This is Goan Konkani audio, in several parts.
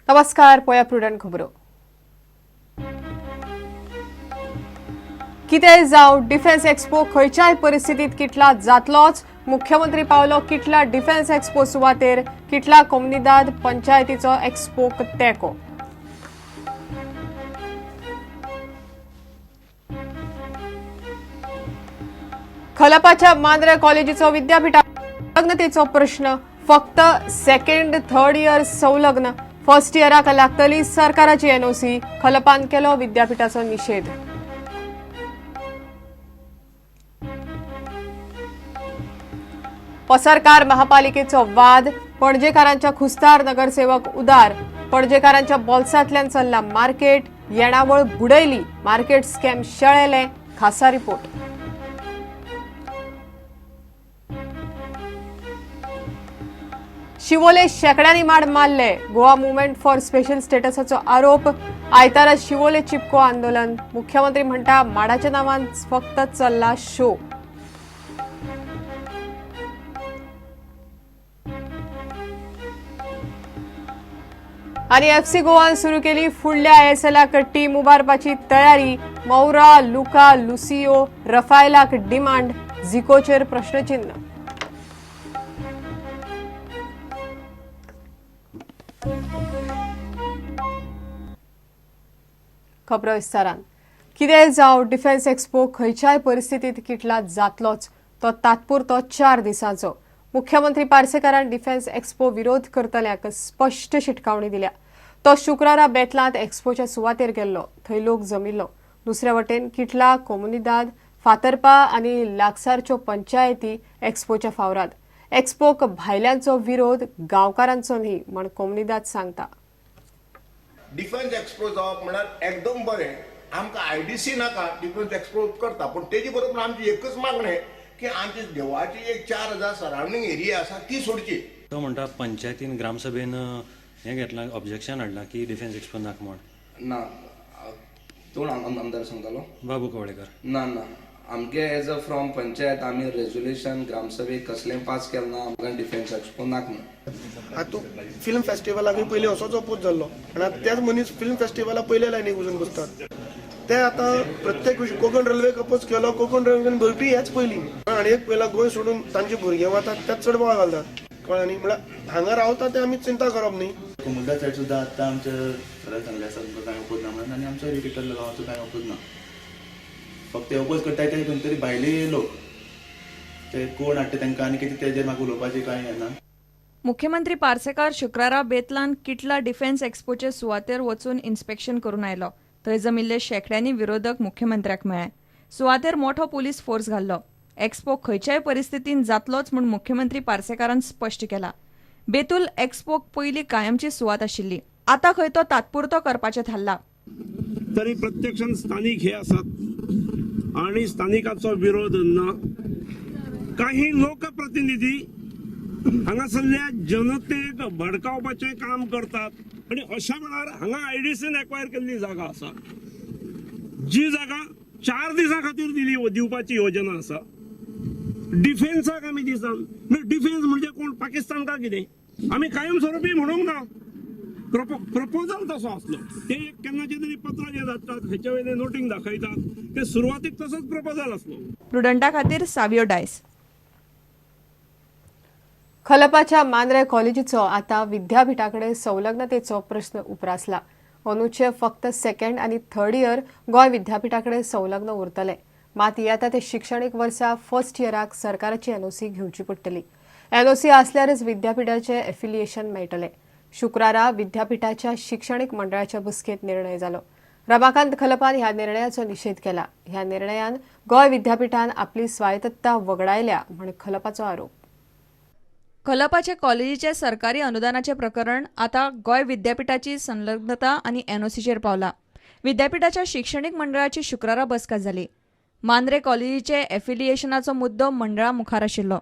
नमस्कार, पळया प्रुडंट खबरो. कितेंय जावं, डिफेन्स एक्सपो खंयच्याय परिस्थितीत किटला जातलोच. मुख्यमंत्री पावलो किटला डिफेन्स एक्सपो सुवातेर. किटला कोमुनिदाद पंचायतीचो एक्सपोक तेंको. खलपाच्या मांद्रे कॉलेजीचो विद्यापीठा संलग्नतेचो प्रश्न. फक्त सेकंड थर्ड इयर संलग्न, फर्स्ट इयराक लागतली सरकाराची एनओसी. खलपान केलो विद्यापीठाचो निषेध. पसरकार महापालिकेचो वाद. पणजेकारांच्या खुस्तार नगरसेवक उदार. पणजेकारांच्या बोल्सांतल्यान चल्ला मार्केट. येणावळ बुडयली, मार्केट स्कॅम शेळेले. खासा रिपोर्ट. शिवोले शेकड्यांनी माड मारले. गोवा मुवमेंट फॉर स्पेशल स्टेटसाचो आरोप. आयतारा शिवोले चिपको आंदोलन. मुख्यमंत्री म्हणटा माडाच्या नावान फक्त चल्ला शो. आणि एफसी गोवान सुरू केली फुडल्या आयएसएलाक टीम उबारपाची तयारी. मौरा, लुका, लुसियो, रफायलाक डिमांड. झिकोचेर प्रश्नचिन्ह. खबरो विस्तारान. कितेंय जावं, डिफेन्स एक्सपो खंयच्याय परिस्थितीत किटला जातलोच. तो तात्पुरतो 4 दिसांचो. मुख्यमंत्री पार्सेकारान डिफेन्स एक्सपो विरोध करतल्यांक स्पश्ट शिटकावणी दिल्या. तो शुक्रारा बेतलांत एक्सपोच्या सुवातेर गेल्लो. थंय लोक जमिल्लो. दुसऱ्या वटेन किटला, कोमुनिदाद, फातर्पा आनी लागसारच्यो पंचायती एक्सपोच्या फावराद. एक्सपोक भायल्यांचो विरोध, गांवकारांचो न्ही म्हण कोमुनिदाद सांगता. डिफेन्स एक्सपो जावप म्हळ्यार एकदम बरें. आमकां आयडीसी नाका, डिफेन्स एक्सपो करता, पूण तेजे बरोबर आमची एकच मागणें की आमची देवाची एक 4000 सरावंडींग एरिया आसा ती सोडची. तो म्हणटा पंचायतीन ग्रामसभेन हें घेतलां, ऑब्जेक्शन हाडलां की डिफेन्स एक्सपो नाका म्हण. ना, कोण आमदार सांगतालो? बाबू कवळेकर. ना ना, आमगे एज अ फ्रॉम पंचायत आमी रेजोल्युशन ग्रामसभेक कसलें पास केलें ना आमकां डिफेन्स एक्सपो नाका म्हणून. आतां फिल्म फेस्टिवलाकूय पयलीं असोच अपोज जाल्लो आनी आतां त्याच मनीस फिल्म फेस्टिवला पयल्या लायनीक वचून बसतात. ते आतां प्रत्येक कोंकण रेल्वेक अपोज केलो. कोंकण रेल्वेन भरपी हेच पयलीं आनी एक पयला गोंय सोडून तांचे भुरगे वतात, तेच चड बोवाळ घालतात. कळ्ळें न्ही? म्हळ्यार हांगा रावता ते आमी चिंता करप न्ही. कोमुनिदाद सायड सुद्दां आतां आमच्या सरान सांगलें आसा तुमकां कांय अपोज ना म्हणून, आनी आमचो रिपिटर गांवाचो कांय अपोज ना. फक्त अपोज करताय ते खंय तरी भायले लोक, ते कोण हाडटा तांकां आनी कितें तेजेर म्हाका उलोवपाचें कांय हें ना. मुख्यमंत्री पार्सेकार शुक्रारा बेतलान किटला डिफेन्स एक्सपोचे सुवातेर वचून इन्स्पेक्शन करून आयलो. थंय जमिल्ले शेकड्यांनी विरोधक मुख्यमंत्र्याक मेळ्ळे. सुवातेर मोठो पुलीस फोर्स घाल्लो. एक्सपो खंयच्याय परिस्थितीन जातलोच म्हूण मुख्यमंत्री पार्सेकारान स्पश्ट केला. बेतूल एक्सपोक पयली कायमची सुवात आशिल्ली, आतां खंय तो तात्पुरतो करपाचें थारला. तरी प्रत्यक्षान स्थानिक हे आसात आणि स्थानिकाचो विरोध ना. काही लोकप्रतिनिधी हांगासरल्या जनतेक भडकावपाचें काम करतात आणि अशा वेळार हांगा आयडीसीन एक्वायर केल्ली जागा आसा, जी जागा 4 दिसां खातीर दिली दिवपाची योजना आसा. डिफेन्साक आमी दिसान डिफेन्स म्हणजे कोण, पाकिस्तान का कितें? आमी कायमस्वरूपी म्हणूंक ना. प्रपोजल तसो आसलो. ते एक केन्नाचे तरी पत्र जे धाडटात हेच्या वयले नोटींग दाखयतात ते सुरवातीक तसोच प्रपोजल आसलो. प्रुडंटा खातीर सावियो डायस. खलपाच्या मांद्रे कॉलेजीचो आतां विद्यापीठा कडेन संलग्नतेचो प्रश्न उप्रासला. अंदूचे फक्त सेकंड आनी थर्ड इयर गोंय विद्यापीठा कडेन संलग्न उरतले. मात येता ते शिक्षणीक वर्सा फर्स्ट इयराक सरकाराची एनओसी घेवची पडटली. एनओसी आसल्यारच विद्यापीठाचें एफिलिएशन मेळटलें. शुक्रारा विद्यापीठाच्या शिक्षणीक मंडळाच्या बसकेंत निर्णय जालो. रमाकांत खलपान ह्या निर्णयाचो निशेध केला. ह्या निर्णयान गोंय विद्यापीठान आपली स्वायत्तता वगडायल्या म्हण खलपाचो आरोप. खलपाचे कॉलेजीचे सरकारी अनुदानाचे प्रकरण आतां गोंय विद्यापीठाची संलग्नता आनी एनओसीचेर पावला. विद्यापीठाच्या शिक्षणीक मंडळाची शुक्रारा बसका जाली. मांद्रे कॉलेजीचे एफिलिएशनाचो मुद्दो मंडळा मुखार आशिल्लो.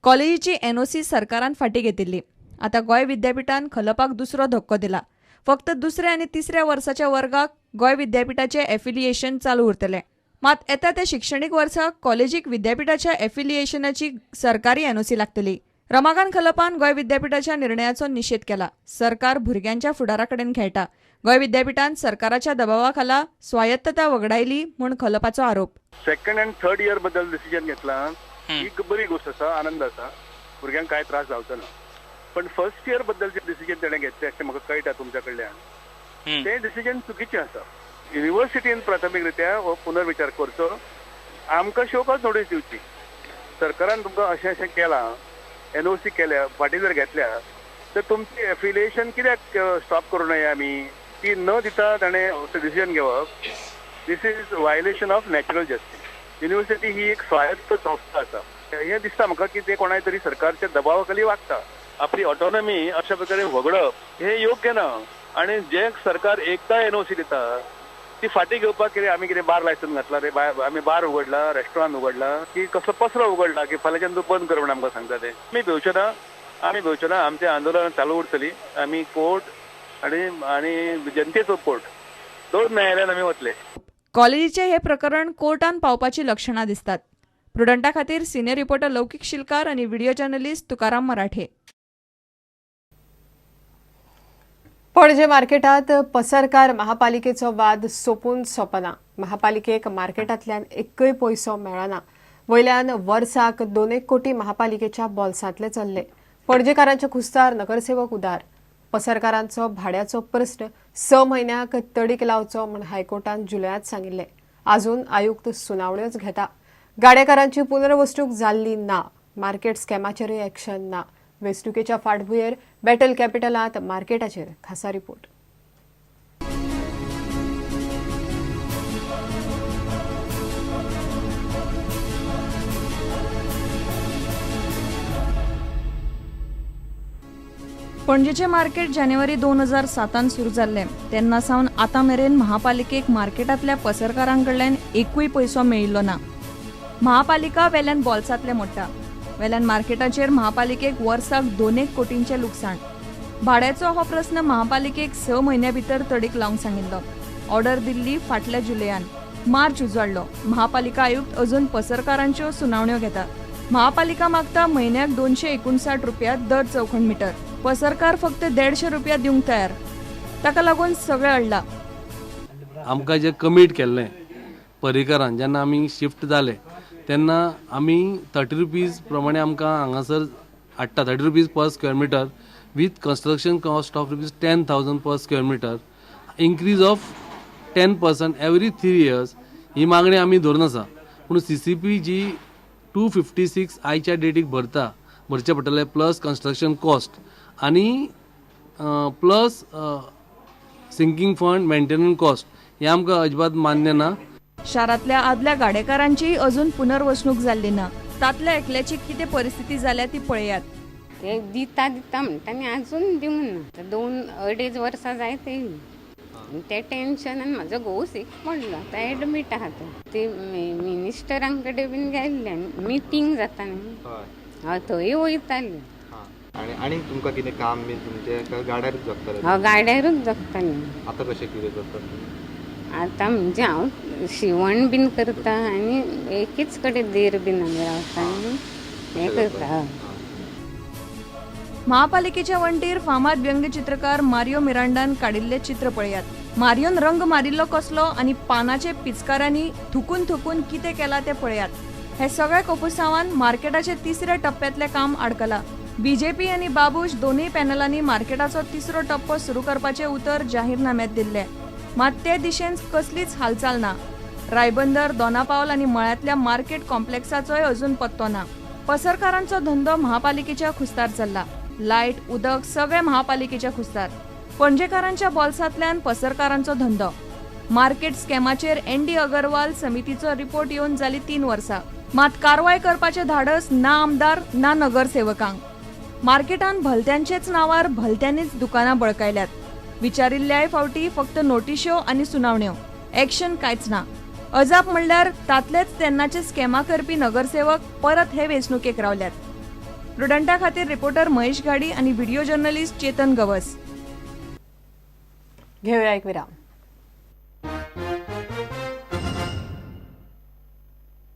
कॉलेजीची एनओसी सरकारान फाटीं घेतिल्ली. आतां गोंय विद्यापीठान खलपाक दुसरो धक्को दिला. फक्त दुसऱ्या आनी तिसऱ्या वर्साच्या वर्गाक गोंय विद्यापीठाचे एफिलिएशन चालू उरतलें. मात येता त्या शिक्षणीक वर्सा कॉलेजीक विद्यापीठाच्या एफिलिएशनाची सरकारी एनओसी लागतली. रमाकांत खलपान गोंय विद्यापीठाच्या निर्णयाचो निशेध केला. सरकार भुरग्यांच्या फुडारा कडेन खेळटा. गोंय विद्यापीठान सरकाराच्या दबावा खाला स्वायत्तता वगडायली म्हूण खलपाचो आरोप. सेकंड अँड थर्ड इयर बद्दल डिसिजन घेतला ही बरी गोष्ट आसा, आनंद आसा, भुरग्यांक कांय त्रास जावचो ना. पण फर्स्ट इयर बद्दल जे डिसिजन तेणें घेतलें अशें म्हाका कळटा तुमच्या कडल्यान, तें डिसिजन चुकीचें आसा. युनिव्हर्सिटीन प्राथमीक रित्या हो पुनर्विचार करचो, आमकां शोकॉज नोटीस दिवची. सरकारान तुमकां अशें अशें केलां, एनओसी केल्या, फाटीं जर घेतल्या तर तुमची एफिलिएशन कित्याक स्टॉप करूं नये आमी, ती न दिता ताणें डिसिजन घेवप, this is violation of natural justice. University ही एक स्वायत्त संस्था आसा. हें दिसता म्हाका की ते कोणाय तरी सरकारच्या दबावाखाली वागता. आपली ऑटोनॉमी अशा प्रकारे व्हगडप हें योग्य ना. आनी जे सरकार एकदां एनओसी दिता ती फाटीं घेवपाक कितें आमी कितें बार लायसन्स घातला रे, आमी बार उगडला, रेस्टॉरंट उगडला की कसलो पसरो उगडला की फाल्यांच्यान तूं बंद कर म्हण आमकां सांगता ते. आमी भिवचे ना, आमी भिवचे ना, आमचें आंदोलन चालू उरतली. आमी कोर्ट आनी आनी जनतेचो कोर्ट दोन न्यायालयान आमी वतले. कॉलेजीचें हें प्रकरण कोर्टान पावपाची लक्षणां दिसतात. प्रुडंटा खातीर सिनियर रिपोर्टर लौकीक शिलकार आनी व्हिडिओ जर्नलिस्ट तुकाराम मराठे. पणजे मार्केटात पसरकार महापालिकेचो वाद सोपून सोंपना. महापालिकेक मार्केटांतल्यान एकय पयसो मेळना. वयल्यान वर्साक 2 कोटी महापालिकेच्या बोल्सांतले चल्ले. पणजेकारांच्या खुस्तार नगरसेवक उदार. पसरकारांचो भाड्याचो प्रस्न 6 म्हयन्याक तडीक लावचो म्हूण हायकोर्टान जुलयांत सांगिल्लें. आजून आयुक्त सुनावण्योच घेता. गाडेकारांची पुनर्वसणूक जाल्ली ना. मार्केट स्कॅमाचेरूय एक्शन ना. वेंचणुकेच्या फाटभुंयेर बॅटल कॅपिटलांत मार्केटाचेर खासा रिपोर्ट. पणजेचें मार्केट जानेवारी 2007 सुरू जाल्लें. तेन्ना सावन आतां मेरेन महापालिकेक मार्केटांतल्या पसरकारां कडल्यान एकूय पयसो मेळिल्लो ना. महापालिका वेल्यान बोल्सांतले मोडटा. वेल्यान मार्केटाचेर महापालिकेक वर्साक 2 कोटींचें लुकसाण. भाड्याचो हो प्रस्न महापालिकेक 6 म्हयन्या भितर तडीक लावंक सांगिल्लो. ऑर्डर दिल्ली फाटल्या जुलयान. मार्च उजवाडलो. महापालिका आयुक्त अजून पसरकारांच्यो सुनावण्यो घेता. महापालिका मागता म्हयन्याक 259 रुपया दर चौखण मिटर. पसरकार फक्त 150 रुपया दिवंक तयार. ताका लागून सगळें अडला. आमकां जे कमीट केल्लें पर्रीकारान जेन्ना आमी शिफ्ट जाले तेन्ना आमी 30 रुपीज प्रमाणे आमकां हांगासर हाडटा. 30 rupees per square metre with construction cost of rupees 10,000 per square metre, increase of 10% every 3 years ही मागणी आमी धरून आसा. पूण CCP जी 256 आयच्या डेटीक भरता, भरचें पडटलें, प्लस कन्स्ट्रक्शन कॉस्ट आनी plus sinking fund, maintenance cost हें आमकां अजिबात मान्य ना. शारांतल्या आदल्या गाडेकारांची अजून पुनर्वसणूक जाल्ली ना. तांतल्या एकल्याची कितें परिस्थिती जाल्या ती पळयात. ते दिता दिता म्हणटा आनी अजून दिवंक ना. 2-2.5 वर्सां जायत येयली. ते टेन्शनान म्हाजो घोव सीक पडलो. आतां एडमीट आहा तो. ते मिनिस्टरां कडेन बीन गेल्ले, मिटींग जाता न्ही, हय थंय वयताली. आनी तुमकां कितें काम बीन तुमचें गाड्यारूच जगतालें? हय गाड्यारूच जगतालें. आतां कशें कितें करता? आतां म्हणजे हांव शिवण बीन करता आनी एकीच कडेन देर बीन आमी रावता आनी हें करता. महापालिकेच्या वण्टीर फामाद व्यंगचित्रकार मारियो मिरांडान काडिल्लें चित्र पळयात. मारियोन रंग मारिल्लो कसलो आनी पानाचे पिचकारांनी थुकून थुकून कितें केलां तें पळयात. हे सगळे कोफुसांवान मार्केटाचे तिसऱ्या टप्प्यांतलें काम आडकलां. बीजेपी आनी बाबूश दोनूय पॅनलांनी मार्केटाचो तिसरो टप्पो सुरू करपाचें उतर जाहीरनाम्यांत दिल्लें. मात ते दिशेन कसलीच हालचाल ना. रायबंदर, दोनापावल आनी मळ्यांतल्या मार्केट कॉम्प्लेक्साचोय अजून पत्तो ना. पसरकारांचो धंदो महापालिकेच्या खुस्तार चल्ला. लायट, उदक सगळें महापालिकेच्या खुस्तार. पणजेकारांच्या बोल्सांतल्यान पसरकारांचो धंदो. मार्केट स्कॅमाचेर ND Agarwal समितीचो रिपोर्ट येवन जाली 3 वर्सां. मात कारवाय करपाचें धाडस ना आमदार ना नगरसेवकांक. मार्केटान भलत्यांचेच नांवार भलत्यांनीच दुकानां बळकायल्यात. विचारिल्ल्याय फावटी फक्त नोटिश्यो आनी सुनावण्यो, एक्शन कांयच ना. अजाप म्हणल्यार तांतलेच तेन्नाचे स्कॅमां करपी नगरसेवक परत हे वेंचणुकेक रावल्यात. प्रुडंटा खातीर रिपोर्टर महेश घाडी आनी व्हिडिओ जर्नलिस्ट चेतन गवस. घेऊया एक विराम.